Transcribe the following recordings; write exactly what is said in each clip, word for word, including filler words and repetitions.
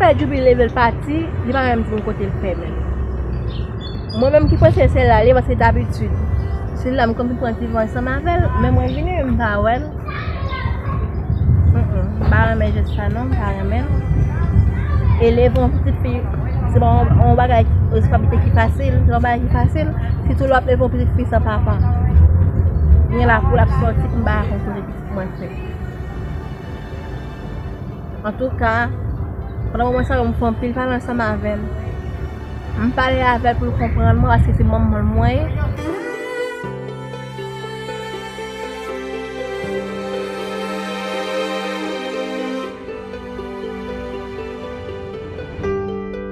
Fè Djoubi leve l pati, li pa menm di m kote l fè men. Mwen menm ki panse se la l ye, paske dabitid, se la m konn pran ti van ansanm avè l, men mwen vini, m pa wè l. Mm, mm, m pa renmen jès sa non, m pa renmen l. E leve yon pitit fi, se pa yon, yon bagay, responsablite ki fasil, se yon bagay ki fasil. Sitou lè w ap leve yon pitit fi san papa. Gen la pou l ap sòti, m pa konn kote pitit mwen fè. Antouka, pandan moman sa yo, m fè anpil pale ansanm avè l. M pale avè l pou l konprann mwen, paske se manman l mwen ye.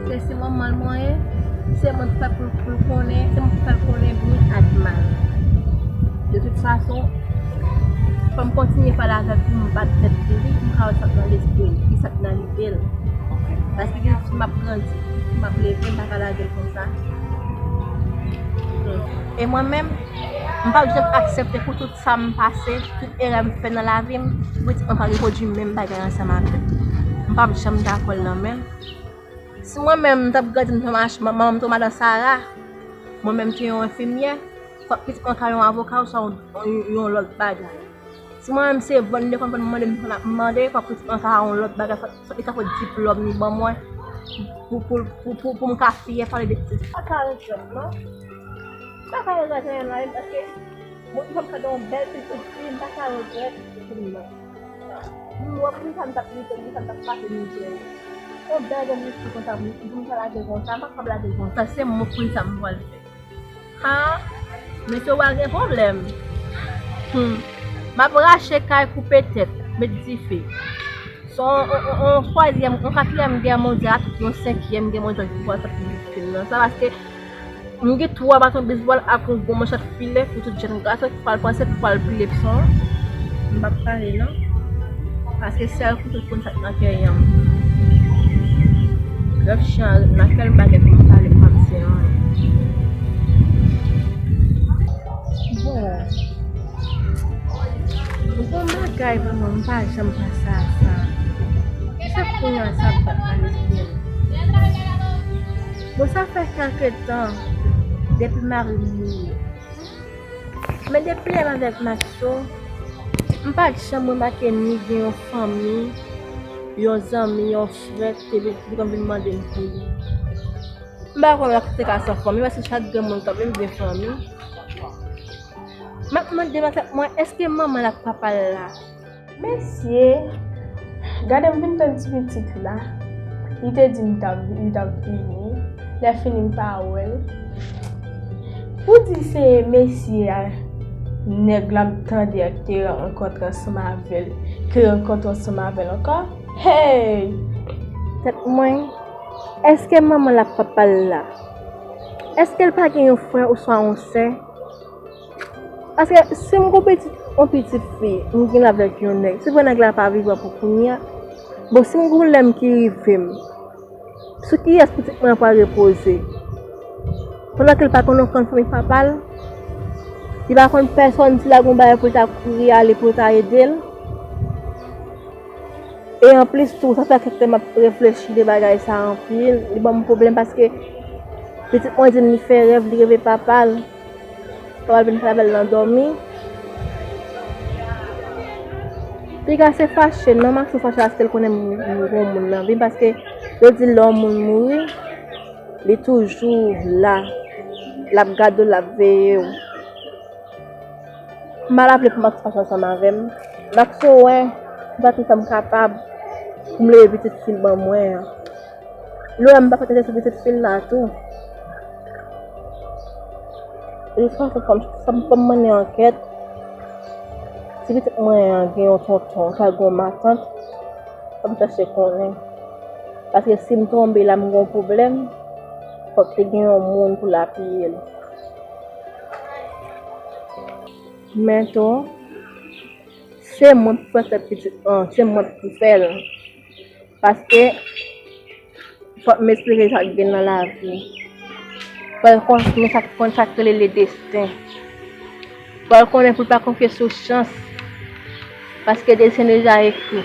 Se, se manman l mwen ye, se mwen k fè pou, pou l konnen, se mwen k fè l konnen byen ak mal. De tout fason, fò m kontinye pale avè l pou m bat tèt li, pou m ka wè sa k nan lespri l, ki sa k nan lide l. Paske gen ti m ap grandi, ti m ap leve, m pa ka lage l konsa. E mwen menm, m p ap janm aksepte pou tout sa m pase, tout erè m fè nan lavi m, pou pitit mwen pa repwodui menm bagay ansanm avè m. M p ap janm dakò l nan men l. Si mwen menm, m t ap grandi, m t ap mache, manman m t ap madan Sara, mwen menm ki yon enfimyè, fòk pitit mwen ka yon avoka oswa yon, yon, yon lòt bagay. Si mwen menm se vann li konn vann mande m konn ap mande, fòk pitit mwen ka yon lòt bagay, fòk, fòk li ka fè diplòm li ban mwen, pou, pou, pou, pou, pou m ka fyè pale de pitit. Pa ka regrèt non. Pa ka regrèt anyen nan lavi m, paske Bondye fè m fè yon bèl pitit fi, m pa ka regrèt pou m nan. M wè poukisa m t ap lite, poukisa m t ap pase mizè yo. Yon bèl grenn pitit konsa, pou m ka lage l konsa, m pa kapab lage l konsa, se mwen poukisa m pral fè. Ha? Mesye w a gen pwoblèm. Hmm. M ap rache kay, koupe tèt, met dife. Se yon, yon, yon, yon twazyèm, yon katriyèm gè mondyal, yon senkyèm gè mondyal ki pral fèt pou Filistin nan. Sa paske m gen twa baton bezbòl ak yon gwo manchèt filè pou tout jèn gason ki pral panse pou pral pile pson. M p ap pale non. Paske sèl kouto konn sa k nan kè yanm. Lòt jan nan kè l bagay pou m pale m p ap di anyen. Bon. Bon bagay vrèman, m pa janm panse a sa. Chak kounye a sa ap bat nan lespri m. Bon, sa fè kèlke tan depi mari m mouri. Men depi lè m avèk Maxo, m pa t janm remake ni gen yon fanmi, yon zanmi, yon frè ki te vin, ki konn vin mande m pou li. M pa kwè Maxo te ka san fanmi, paske chak granmoun kanmenm gen fanmi. M ap mande m ak tèt mwen, èske manman l ak papa l la? Mesye, gade m vin tann ti pitit la. Li te di m t ap, li t ap vini. Lè fini m pa wè l. Pou di se mesye a, nèg la m tande a ki te rankontre ansanm avè l, ki rankontre ansanm avè l ankò. Hey! Tèt mwen, èske manman l ak papa l la? Èske l pa gen yon frè oswa yon sè? Paske si m gon pitit, yon pitit fi, m gen l avèk yon nèg, si vre nèg la pa vivan pou kounye a, bon, si m gon lè m ki rive m, sou kiyès pitit mwen an pral repoze? Pandan ke l pa konn okenn fanmi papa l, li pa konn pèsonn, si l a gon bagay pou l ta kouri ale pou l ta ede l. E anplis tou, sa fè kèk tan m ap reflechi de bagay sa anpil. Li ban m pwoblèm paske pitit mwen di m li fè rèv, li reve papa l. Papa l vin pale avè l nan dòmi. Piga se fache, non, Maxo fache paske l konnen m, m gon moun nan vi m, paske yo di lè yon moun mouri, li toujou la. L ap gade w, l ap veye w. M pa la vle pou Maxo fache ansanm avè m. Maxo wè, m fè tout sa m kapab pou m leve pitit fi l ban mwen an. Li wè m pa fè tete sou pitit fi l la tou. Li fè sa fè m, sa m fè m mennen ankèt. Si pitit mwen an gen yon tonton, sa gen yon matant, fò m chache konnen. Paske si m tonbe la, m gen yon pwoblèm, fòk te gen yon moun pou l apiye l. Men tou, se mwen pou fè pitit lan, se mwen pou fè l. Paske, fòk m esplike sa k gen nan lavi. Fò l konn sa k, konn sa k rele le desten. Fò l konnen pou l pa konfye sou chans. Paske desten deja ekri.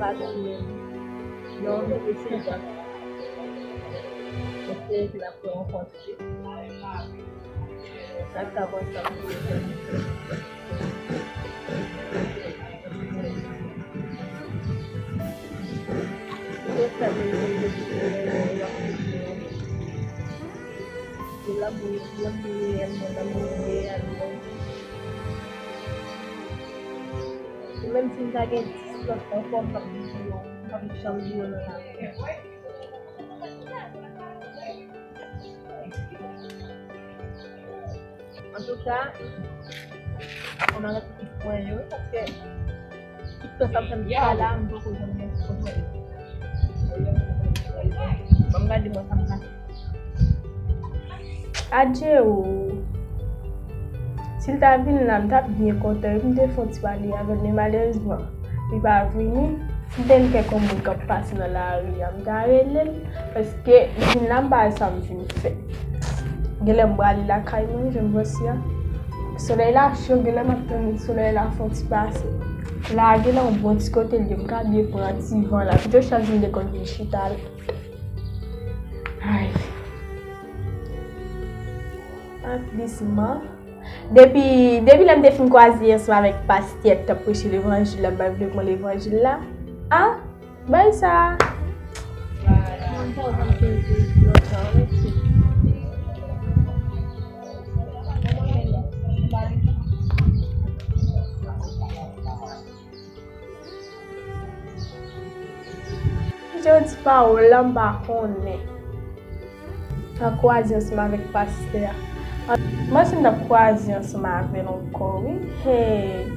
pa gen menm. Non, men se sa. Espere ke n ap fè yon kont. Sa ka bon sa. Menm si m ta gen dis lòt ankò, m p ap di yo, m p ap janm di yo nan lavi. Antouka, apre m arete tout pwen yo, paske tout tan sa m fè m pa la, m poko janm gen konprann. Ban m gade mwen sa m ka fè. Adje o! Si l ta vin la, m t ap byen kontan wi, m te fè yon ti pale avè l, men malerezman, li pa vini. Si m te gen kèk moun k ap pase nan lari a, m ta rele l, paske m vin la, m pa wè sa m vin fè. Genlè m prale lakay mwen, jan m panse a. Solèy la cho, genlè m ap tann solèy la fè yon ti pase. La, genlè yon bon ti kote l ye, m ka byen pran ti van la. Pito chak jou m te konn vin chita la. Ay. Atlis man. Depi, depi lè m te fin kwaze ansanm avèk pastè k t ap preche levanjil la, m pa vle pran levanjil la. A, bay sa. Pawòl la, m pa konnen. An kwaze ansanm avèk pastè a. An, mwen si m t ap kwaze ansanm avè l ankò, wi. Hey!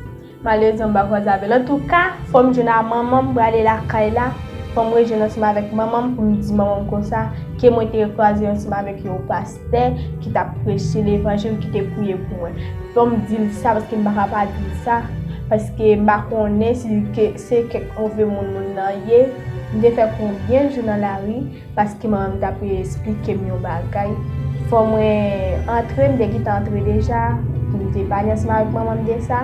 Malerezman, m pa kwaze avè l. Antouka, fò m jwenn a manman m, prale lakay la. Fò m rejwenn ansanm avèk manman m pou m di manman m konsa ke mwen te kwaze ansanm avèk yon pastè ki t ap preche levanjil, ki te priye pou mwen. Fò m di l sa, paske m pa ka pa di l sa, paske m pa konnen si ke se kèk move moun moun nan ye. M te fè konbyen jou nan lari, paske manman m t ap esplike m yon bagay. Fò mwen antre, m te gentan antre deja, m te pale ansanm avèk manman m de sa,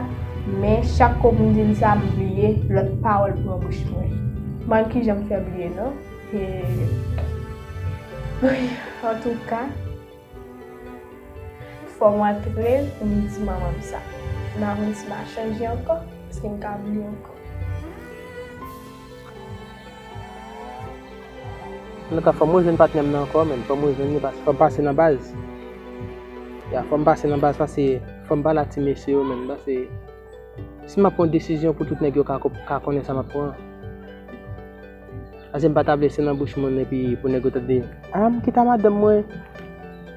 men chak kou pou m di l sa, m bliye lòt pawòl pran bouch mwen. M pa konn kijan m fè bliye non. E, antouka, fò m antre pou m di manman m sa. M pa konn si m a chanje ankò, èske m ka bliye ankò. Antouka, fò m rejwenn patnè m nan ankò, men fò m rejwenn li, paske fò m pase nan baz. Ya, fò m pase nan baz, paske fò m pale ak ti mesye yo, men, paske si m ap pran desizyon pou tout nèg yo ka, ka konnen sa m ap pran. Paske m pa ta vle se nan bouch moun epi pou nèg yo tande, "A, m kite madanm mwen."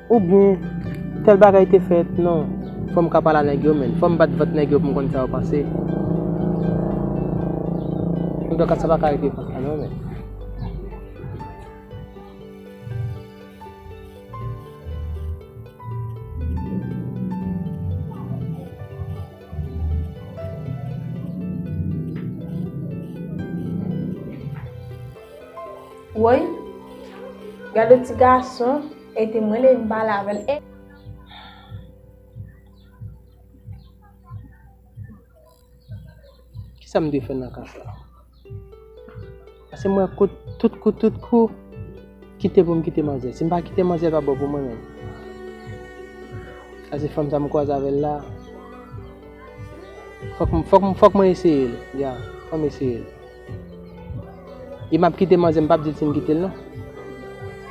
Oubyen, tèl bagay te fèt, non. Fò m ka pale a nèg yo, men. Fò m bat vant nèg yo pou m konn sa yo panse. Antouka, sa pa ka rete konsa, non, men. Woy, gade ti gason, e te mwen li m pale avè l. E kisa m te fè nan ka sa? Paske mwen kout, tout kout, tout kou, kite pou m kite manzè. Si m pa kite manzè, l pa bon pou mwen menm. Paske fanm sa m kwaze avè l la, fòk m, fòk m, fòk mwen eseye l. Ya, fò m eseye l. E m ap kite manzè, m p ap di l si m kite l non.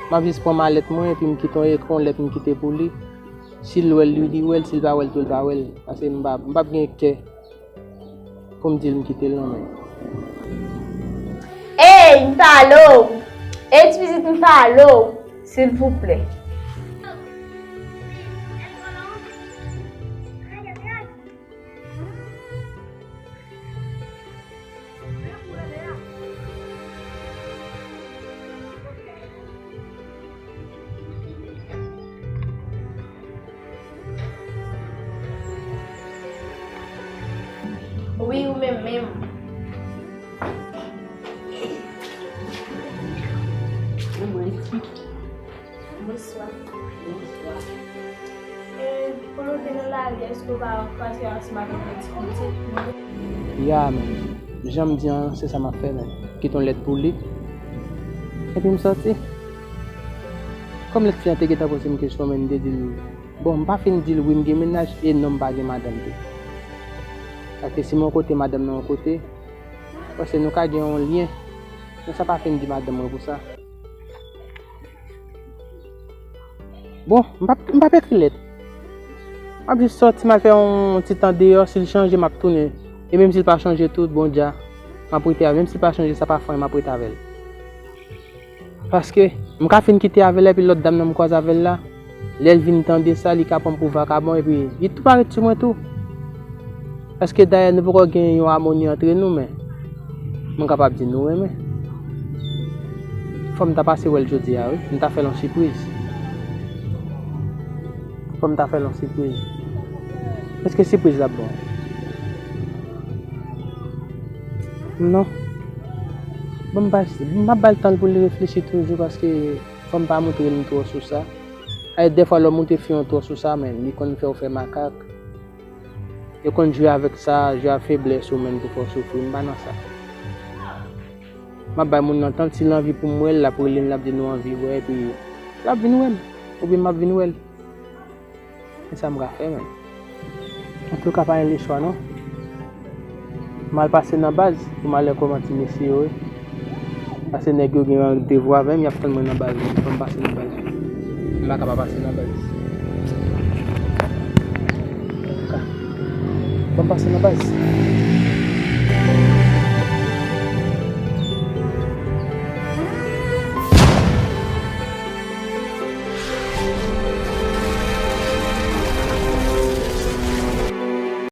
M ap jis pran malèt mwen, epi m kite yon ekri, yon lèt m kite pou li. Si l wè l, li, li wè l, si l pa wè l tou, l pa wè l. Paske m p ap, m p ap gen kè pou m di l m kite l non, men. Ey, m pale w! Ey, ti pitit, m pale w, silvouplè. Wi, ou menm menm. Bonswa. Bonswa. E, kote w te nan lari, èske w pa kwaze ansanm avèk yon ti pitit? Ya, men. Jan m di an, se sa m ap fè, men. Kite yon lèt pou li. Epi m sòti. Kòm lèt fi a te gentan poze m kesyon, men m te di l, bon, m pa fin di l wi m gen mennaj e non m pa gen madanm tou. Paske si m yon kote, madanm nan yon kote, paske nou ka gen yon lyen. Men sa pa fin di madanm mwen pou sa. Bon, m p ap, m p ap ekri lèt. M ap jis sòti, m al fè yon ti tan deyò, si l chanje, m ap tounen. E menm si l pa chanje tou, bon dja, m ap rete avè l. Menm si l pa chanje, sa pa fè anyen, m ap rete avè l. Paske m ka fin kite avè l, epi lòt dam nan m kwaze avè l la, lè l vin tande sa, li ka pran m pou vakabon, epi li tou parèt sou mwen tou. Paske dayè nou poko gen yon amoni antre nou, men mwen kapab di nou renmen. Fò m ta pase wè l jodi a, wi. M ta fè l yon sipriz. Fò m ta fè l yon sipriz. Èske sipriz la ap bon? Non. Bon, m pa, m ap ba l tan pou l reflechi toujou, paske fò m pa montre l m twò sou sa. Ay, dèfwa lè w montre fi an twò sou sa, men li konn fè w fè makak. Yo konn jwe avèk sa, jwe ak feblès ou menm pou fè w soufri, m pa nan sa. M ap bay moun nan tan, si l anvi pou m wè l, l ap rele m, l ap di nou anvi wè, epi l ap vin wè m, oubyen m ap vin wè l. Se sa m ka fè, men. Antouka, pa gen lechwa, non. M al pase nan baz, pou m al wè kòman ti mesye yo ye. Paske nèg yo gen randevou avè m, y ap tann mwen nan baz, men fò m pase nan baz. M pa ka pa pase nan baz. Antouka, fò m pase nan baz.